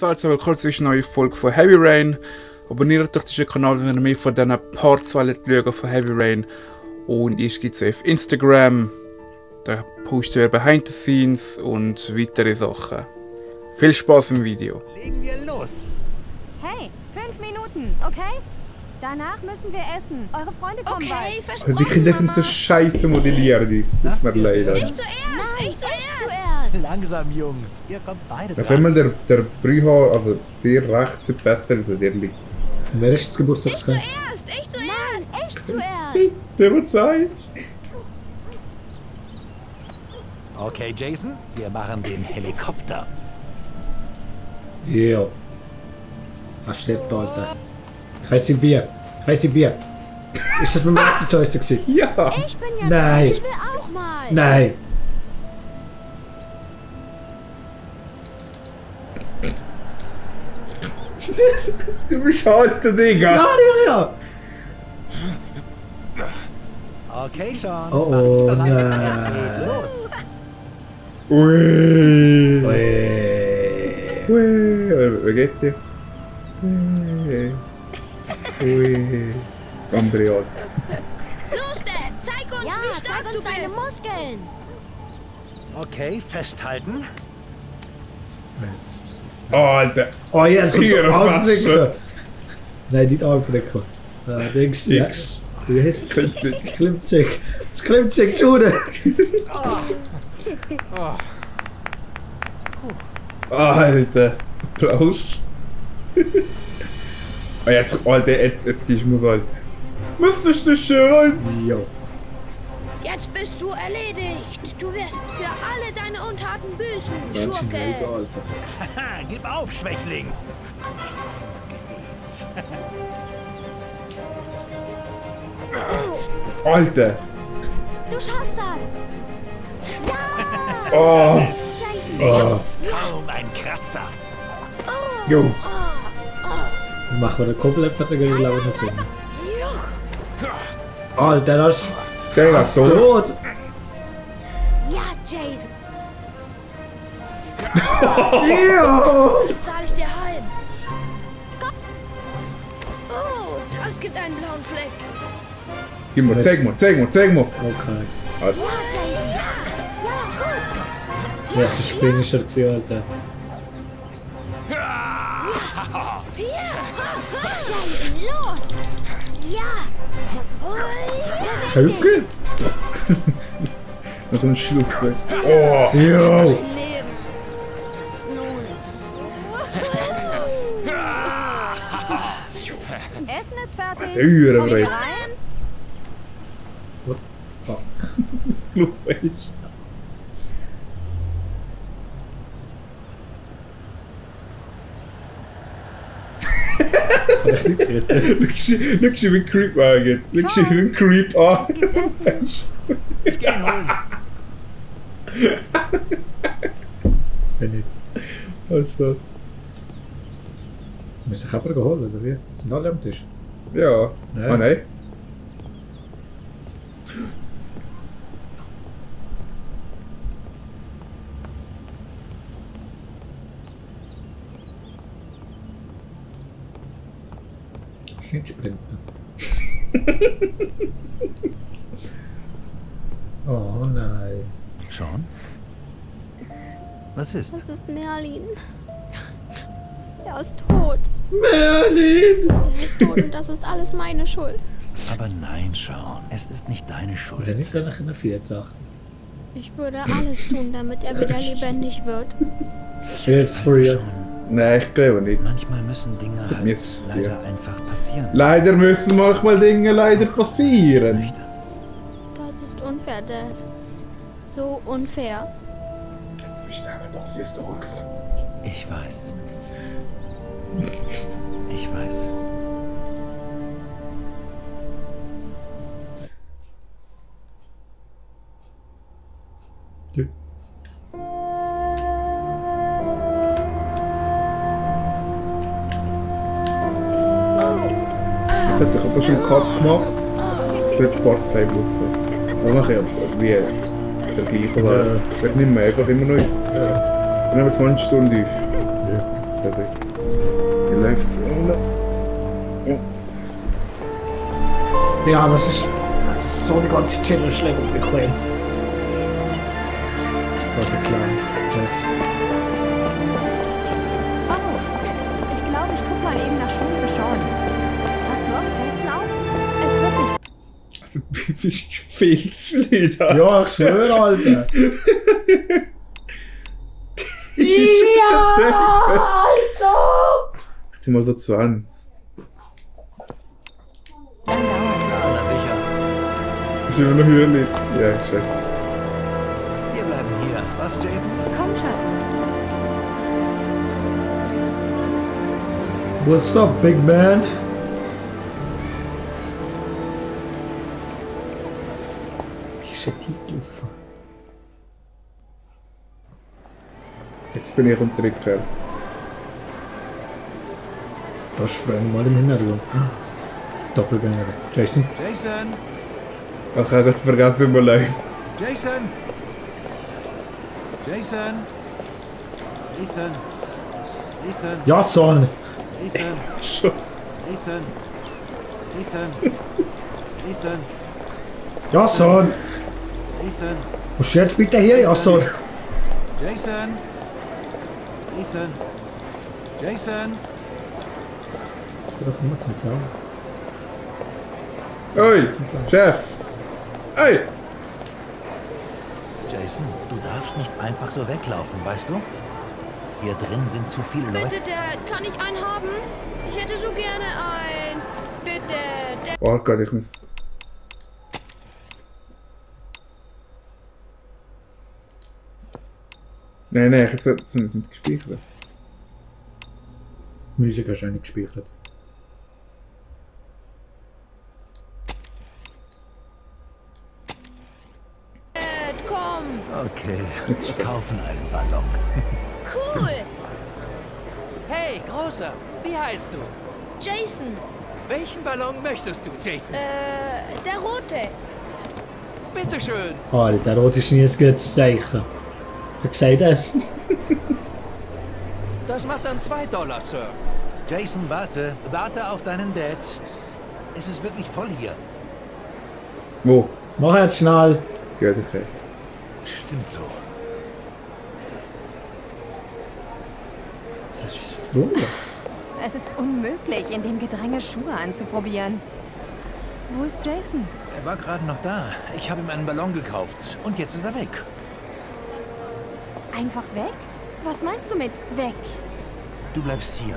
Also willkommen zu einer neuen Folge von Heavy Rain. Abonniert doch diesen Kanal, wenn ihr mehr von diesen Parts schauen von Heavy Rain. Und ich gibt es auf Instagram. Da posten wir Behind the Scenes und weitere Sachen. Viel Spaß im Video. Legen wir los. Hey, 5 Minuten, okay? Danach müssen wir essen. Eure Freunde kommen bald. Also die Kinder sind so scheiße modelliert. Tut mir leid. Ich zuerst, ich zuerst. Langsam, Jungs. Ihr kommt beide Also einmal der Brüha, also der rechts sieht besser als der links. Wer ist das Geburtstag? Ich zuerst. Mann, ich zuerst. Bitte, was sagst Okay, Jason, wir machen den Helikopter. Ja. Was steht da, Alter? Ich weiss nicht wie. Ist das mein Choice gewesen? Ja! Ich bin jetzt Nein. Ich will auch mal. Nein. Du bist alter Digga! Ja. Okay, Sean. Oh, Macht bereit. nein. Es geht los. Ui! Ui. Ui! Wie geht's dir? Ui! Andere Art. Los, Dad, zeig uns, wie stark du deine Muskeln. Okay, festhalten. Was ist das? Alter! Oh ja, jetzt kommt so Tiere Armdrücken. fressen. Nein, nicht Armdrücken. Dings. Ja. X. Wie heißt es? Klimmzig. Klimmzig. Das Klimmzig, Jude. Alter! Applaus! Oh, jetzt, Alter, jetzt gehst du mir, Alter. Müsstest du schön? Jo. Jetzt bist du erledigt. Du wirst für alle deine Untaten büßen, Ganz schön ruhig, Schurke. Alter. Haha, gib auf, Schwächling. Alter! Du schaffst das. Ja! Oh! Jason, Jetzt kaum ein Kratzer. Jo! Machen wir den Kuppelverträge, glaube ich, nicht drin. Juch. Alter, das Der ist ist tot! tot. Ja, Jason. Jo. Das zahle ich dir heim. Oh, das gibt einen blauen Fleck. Gib mal, zeig mal! Okay. Ja, Jason, ja. Ja, gut. Jetzt ist Finisher gewesen, Alter. Ja. Jason, los. Ja. Hui. Käufchen? Das ist ein Schluss. Oh! Jo. Mein Leben ist nun. Essen ist fertig. Der Hure Kommt ihr breit. rein? Das Kluffig. Kann ich nicht sehen. Schau wie Creep angeht. Schau wie ein Creep an. Es gibt Essen. Ich geh ihn holen. Wenn nicht. Also, Müssen ich aber holen, oder wie? Sind alle am Tisch? ja. Nein. Ah nein. Nicht sprinten. Oh nein. Sean? Was ist? Das ist Merlin. Er ist tot. Merlin! Er ist tot und das ist alles meine Schuld. Aber nein, Sean. Es ist nicht deine Oder Schuld. nicht gleich in der Viertracht. Ich würde alles tun, damit er wieder lebendig wird. Jetzt Weißt du, früher. Sean, Nein, ich glaube nicht. manchmal müssen Dinge Das halt muss passieren. leider einfach passieren. Leider müssen manchmal Dinge leider passieren. Möchte. Das ist unfair, Dad. So unfair. Jetzt bist du aber das ist doof. Ich weiß. Ich weiß. Ja. Jetzt hat ich aber schon einen Cut gemacht. Das hat Sportsleben gesehen. Dann mache ich aber wie der gleiche. Ja. Wird nicht mehr, einfach immer noch. Dann haben wir 20 Stunden auf. Ja. Frederik. Wie läuft's ohne? Oh. Ja, das ist so die ganze Chiller-Schläge bequem. Warte, klar. Das. Oh, ich glaube, ich guck mal eben nach Schuhen für Sean. Hast du auf Jackson auf? Es wird nicht. Also, das ist Filzlieder. Ja, ich schwöre, Alter. Ja, also! Jetzt mal so 20. Na sicher. Ist immer noch hier nicht. Ja, scheiße. Wir bleiben hier. Was, Jason? Komm, Schatz. What's up, big man? Wie ist der Titel? Jetzt bin ich unter den Kerl. Das ist Frank mal im Hintergrund. Doppelgänger. Jason? Jason! Ich habe gerade vergessen, wie man läuft. Jason! Jason! Jason! Jason! Ja, Son! Jason! Schon. Jason! Jason! Jason! Ja, Son! Jason! Musst du jetzt bitte hier? Ja, Son! Jason! Jason! Jason! Ich will doch immer zum Clown. Oi, Chef! Ey! Jason, du darfst nicht einfach so weglaufen, weißt du? Hier drin sind zu viele Leute. Bitte, Dad, kann ich einen haben? Ich hätte so gerne einen. Bitte, Dad. Oh Gott, ich muss... Nein, ich habe es nicht gespeichert. Musik hast du auch nicht gespeichert. Dad, komm. Okay, Jetzt wir Spaß. kaufen einen Ballon. Cool. Hey, Großer, wie heißt du? Jason, Welchen Ballon möchtest du, Jason? der rote. Bitteschön. Alter, rot ist nie ein gutes Zeichen. Ich sag das. Das macht dann $2, Sir. Jason, warte. Warte auf deinen Dad. Es ist wirklich voll hier. Wo? Mach jetzt schnell. Gut, okay. Stimmt so. Das ist vertrunken. Es ist unmöglich, in dem Gedränge Schuhe anzuprobieren. Wo ist Jason? Er war gerade noch da. Ich habe ihm einen Ballon gekauft. Und jetzt ist er weg. Einfach weg? Was meinst du mit weg? Du bleibst hier.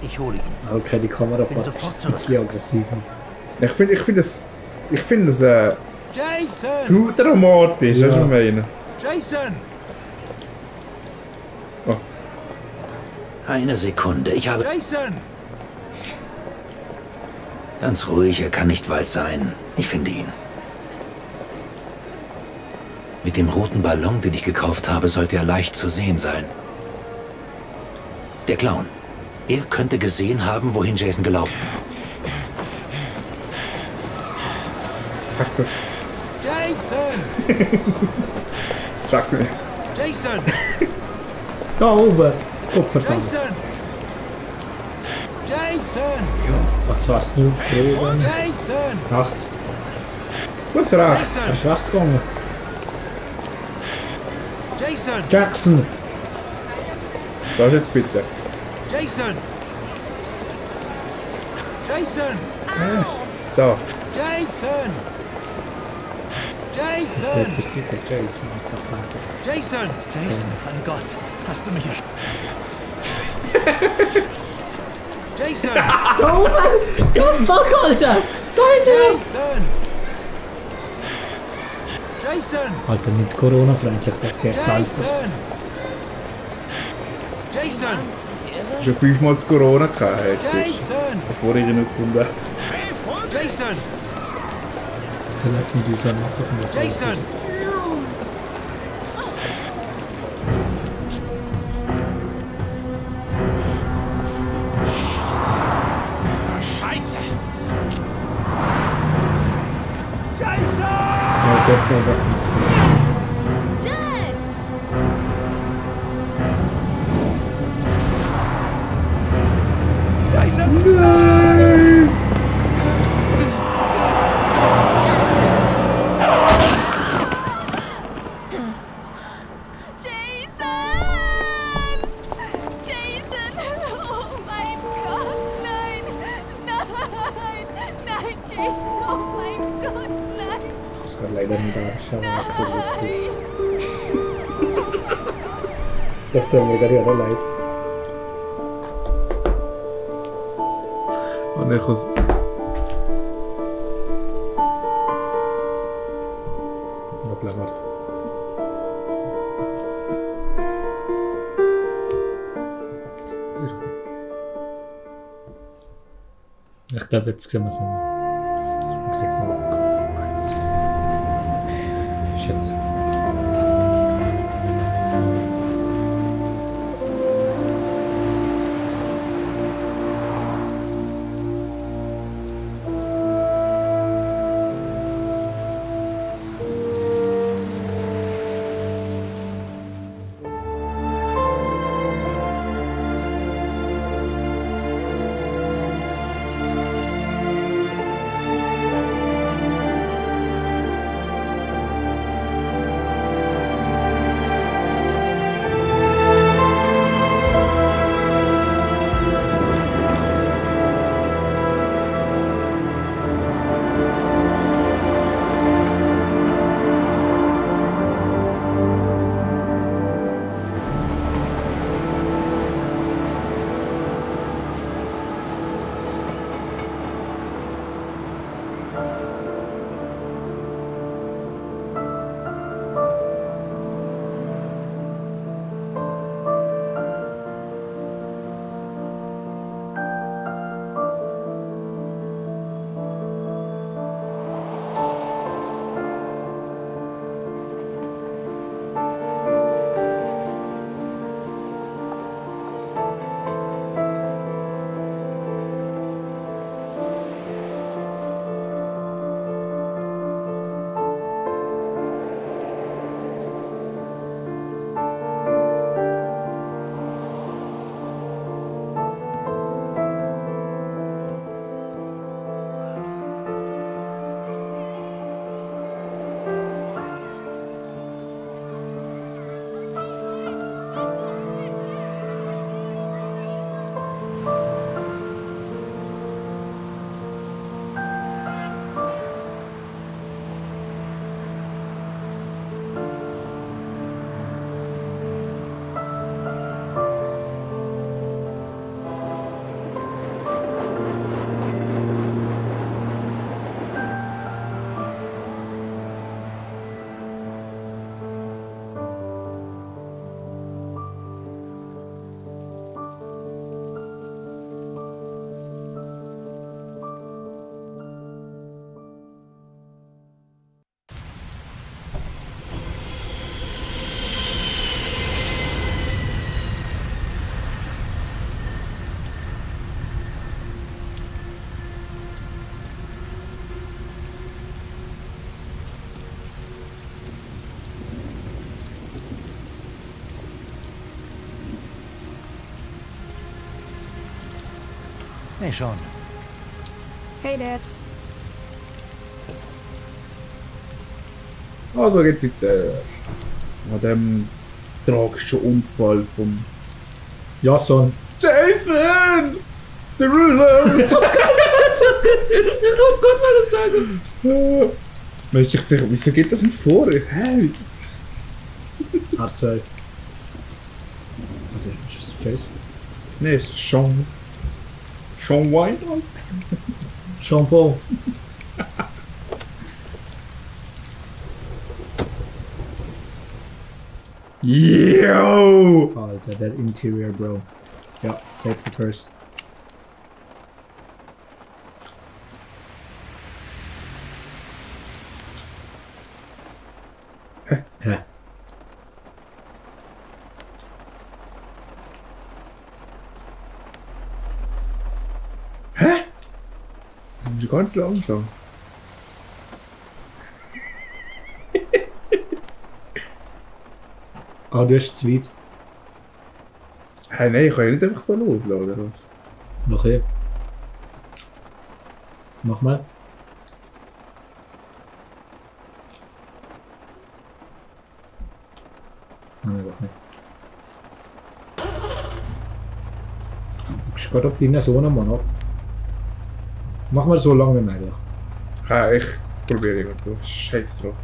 Ich hole ihn. Okay, die Kamera Bin fährt sofort ein bisschen aggressiver. Ich finde das Jason! zu dramatisch, Ja. weißt du, was ich meine? Jason! Oh, Eine Sekunde. Ich habe... Jason! Ganz ruhig, er kann nicht weit sein. Ich finde ihn. Mit dem roten Ballon, den ich gekauft habe, sollte er leicht zu sehen sein. Der Clown. Er könnte gesehen haben, wohin Jason gelaufen sag's das. Jason! Sag's mir. Jason! Da oben. Guck, verdammt. Jason! Jason! Ach, was drauf drüben. Jason! Rechts. Was rechts? Er ist rechts gegangen. Jason! Jackson. Was jetzt bitte? Jason! Jason! Da. Jason! Jetzt Jason! ist sicher Jason. Das sagt es. Jason! Jason, mein Gott, hast du mich ersch... Jason! Da oben! Ja, fuck, Alter! Da hinten! Jason! Jason! Alter, nicht Corona-freundlich, das ist jetzt alt. Jason! Jason! Schon 5-mal zu Corona gehabt, Jason! bevor ich ihn nicht gefunden habe. Jason! Dann öffnen die uns ja nachher von das Jason! Scheiße. Jason! Ja, jetzt einfach. Dad! Nein! Jason! Jason! Oh mein Gott, nein! Nein! Nein, Jason! Oh mein Gott, nein! Ich kann es leider nicht anschauen. Nein! Das tut mir gerade auch leid. Und ich muss... Hoppla, warte. Ich glaube, jetzt sehen wir es nicht mehr. Ich sehe es noch. Ist jetzt. Nee, schon. Hey, Dad. Also geht's weiter. An dem tragischen Unfall vom Ja, Son. Jason! Der Ruler! Ich muss Gott mal das sagen. Weißt du, ich sage, wieso geht das nicht vor? Hä? R2. Warte, ist das Jason? Nee, es ist Sean. Sean White? Sean Paul. Yo! Alter, that interior, bro. Ja, safety first. Hä? Hä? Das muss ich ganz langsam. Ah, du hast zu weit. Hä, nein, ich kann ja nicht einfach so loslassen, oder was? Noch hier. Nochmal. Nein, doch nicht. Ich gerade ob die so einen Mann ab. Machen wir so lange wie möglich. Ja, ich probiere irgendwo. Scheiß drauf.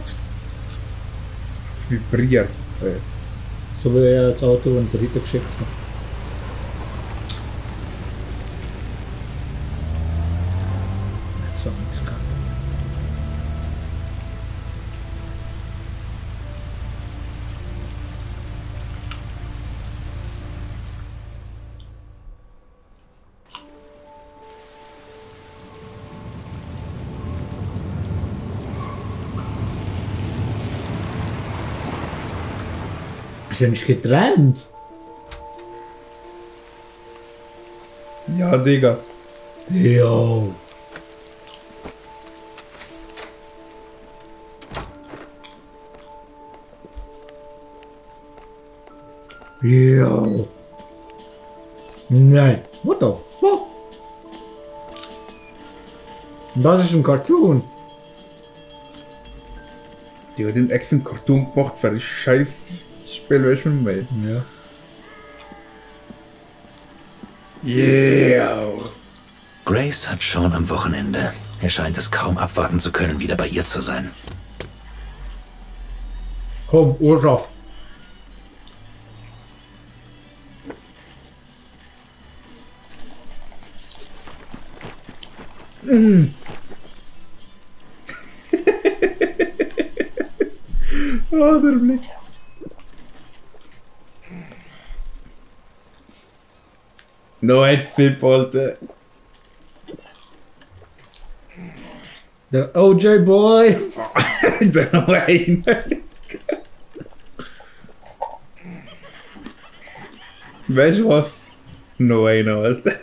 Es vibriert. So wie er das Auto und der Ritter geschickt hat. Nicht so nichts kann. Ist ja nicht getrennt. Ja, Digga. Jo. Jo. Nein. What the fuck? Das ist ein Cartoon. Die hat den extra Cartoon gemacht für das scheiß Spiel, weißt du, was ich meine? Ja. Yeah! Grace hat Sean am Wochenende. Er scheint es kaum abwarten zu können, wieder bei ihr zu sein. Komm, Uhr drauf. Oh, der Blick. No Headset, Alter. Der OJ-Boy. Der noch ein. Weißt du was? No einer, Alter.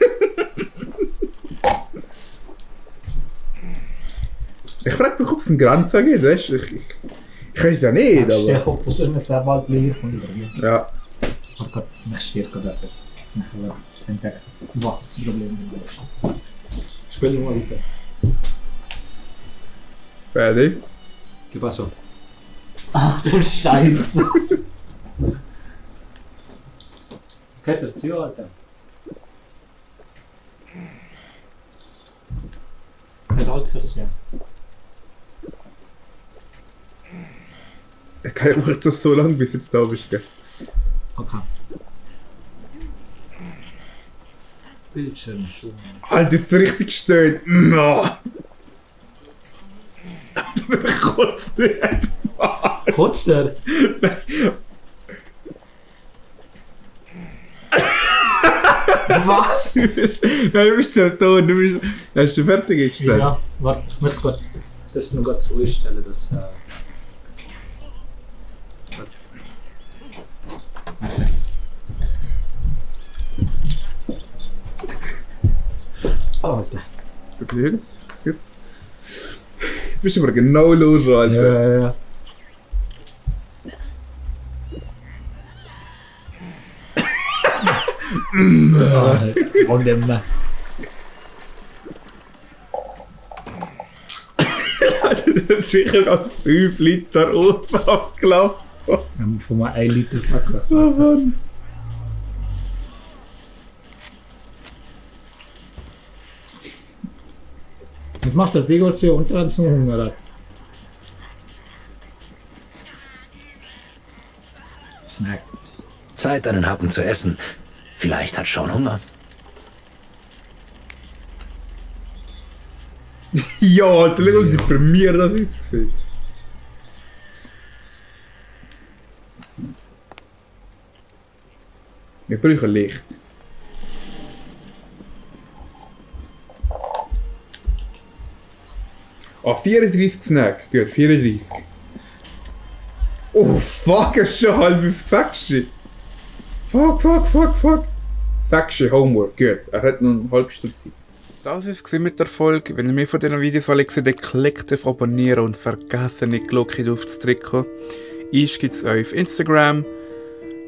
Ich frage mich, ob es eine Grenze gibt, weißt du? Ich weiß ja nicht, aber... Stech op, das ist ein Wald leer von iedereen. Ja. Ich hab grad nachgestellt gerade etwas. Nachher entdeckt, was das Problem ist. Spiel mal weiter. Fertig? Gib was so. Ach du Scheiße. Kennst du das Ziel, Alter? Kein Holz, ja. Ich kann ja auch das so lange, bis jetzt da bist, gell? Okay. Bildschirm schon. Alter, das ist richtig gestört. No. Der kotzt nicht. Kotzt der? Was? Nein, du bist ja da, du bist... Hast du fertig gestellt? Ja, warte, ich muss kurz das noch so einstellen, dass... Merci. Oh, Alter. Übrigens. Du bist aber genau los, Alter. Ja. Und immer. Der hat sicher gerade 5 Liter Aus abgelaufen. Von mal 1 Liter Verkehr. Oh Mann. Was machst du, Vigor zu und dann zum Hunger? Snack. Zeit, einen Happen zu essen. Vielleicht hat Sean Hunger. Ja, Alter, schau, wie deprimiert das aussieht. Wir brauchen Licht. Ah, 34 Snack. Gut, 34. Oh, fuck, es ist schon halb 6. Fuck. 6 Homework, gut. Er hat noch eine halbe Stunde Zeit. Das war es mit der Folge. Wenn ihr mehr von diesen Videos alle seht, dann klickt auf Abonnieren und vergesst nicht die Glocke aufzudrücken. Ich gibt es euch auf Instagram.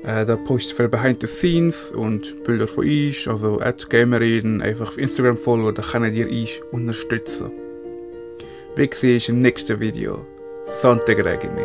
Da poste ich viel Behind the Scenes und Bilder von euch, also @gamerreden, einfach auf Instagram folgen, da kann ihr euch unterstützen. Wie sehe ich im nächsten Video. Sante Gregini.